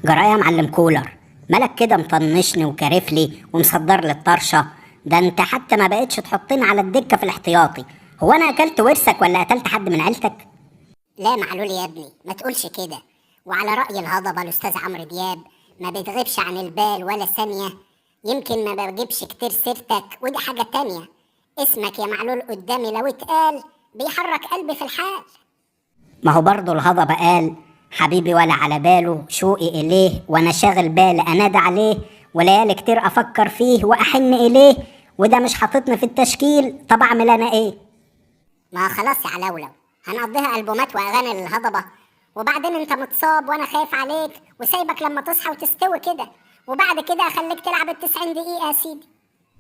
جرايه يا معلم كولر، مالك كده مطنشني وكارفلي ومصدر لي الطرشه؟ ده انت حتى ما بقتش تحطني على الدكة في الاحتياطي. هو انا اكلت ورثك ولا قتلت حد من عيلتك؟ لا معلول يا ابني، ما تقولش كده. وعلى رأي الهضبة الأستاذ عمرو دياب، ما بتغيبش عن البال ولا ثانية. يمكن ما بجيبش كتير سيرتك ودي حاجة تانية. اسمك يا معلول قدامي لو اتقال بيحرك قلبي في الحال. ما هو برضه الهضبة قال حبيبي ولا على باله، شوقي إليه وأنا شاغل بالي أنادى عليه، وليالي كتير أفكر فيه وأحن إليه، وده مش حاططني في التشكيل، طب أعمل أنا إيه؟ ما خلاص يا علولو، هنقضيها ألبومات وأغاني للهضبة. وبعدين انت متصاب وانا خايف عليك وسايبك لما تصحى وتستوي كده، وبعد كده اخليك تلعب ال90 دقيقة يا سيدي.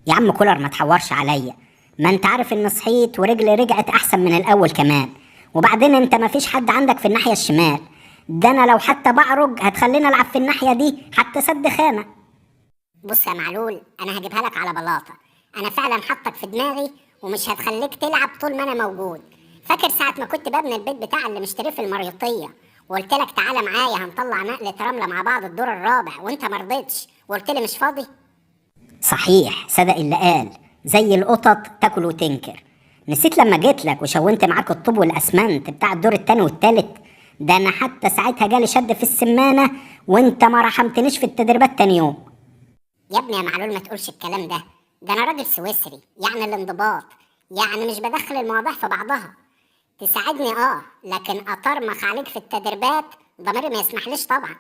يا عم كولر ما تحورش عليا، ما انت عارف ان صحيت ورجلي رجعت احسن من الاول كمان. وبعدين انت ما فيش حد عندك في الناحية الشمال، ده انا لو حتى بعرج هتخليني العب في الناحية دي حتى سد خانة. بص يا معلول، انا هجيبها لك على بلاطة. انا فعلا حاطك في دماغي ومش هتخليك تلعب طول ما انا موجود. فاكر ساعة ما كنت ببني البيت بتاع اللي مشتريه في المريوطية، وقلت لك تعالى معايا هنطلع نقلة رملة مع بعض الدور الرابع، وانت مرضتش وقلت لي مش فاضي؟ صحيح، صدق اللي قال زي القطط تاكل وتنكر. نسيت لما جيت لك وشونت معاك الطوب والاسمنت بتاع الدور التاني والتالت؟ ده انا حتى ساعتها جالي شد في السمانة وانت ما رحمتنيش في التدريبات تاني يوم. يا ابني يا معلول ما تقولش الكلام ده، ده انا راجل سويسري، يعني الانضباط، يعني مش بدخل المواضيع في بعضها. تساعدني لكن اطرمخ عليك في التدريبات ضميري ما يسمحليش طبعا.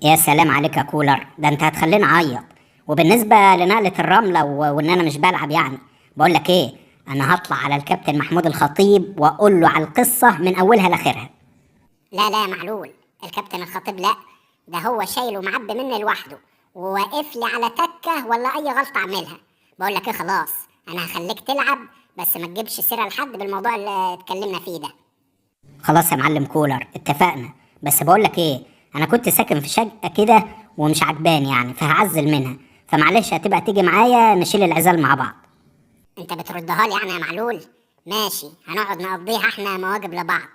يا سلام عليك يا كولر، ده انت هتخليني اعيط. وبالنسبة لنقله الرملة وان انا مش بلعب، يعني بقول لك ايه، انا هطلع على الكابتن محمود الخطيب واقول له على القصة من اولها لاخرها. لا لا يا معلول، الكابتن الخطيب لا، ده هو شايل ومعبي مني لوحده وواقف لي على تكه ولا اي غلطه اعملها. بقول لك ايه، خلاص انا هخليك تلعب، بس ما تجيبش سيره لحد بالموضوع اللي اتكلمنا فيه ده. خلاص يا معلم كولر اتفقنا. بس بقول لك ايه، انا كنت ساكن في شقه كده ومش عجباني يعني، فهعزل منها، فمعلش هتبقى تيجي معايا نشيل العزال مع بعض. انت بتردها لي يعني يا معلول؟ ماشي، هنقعد نقضيها احنا مواجب لبعض.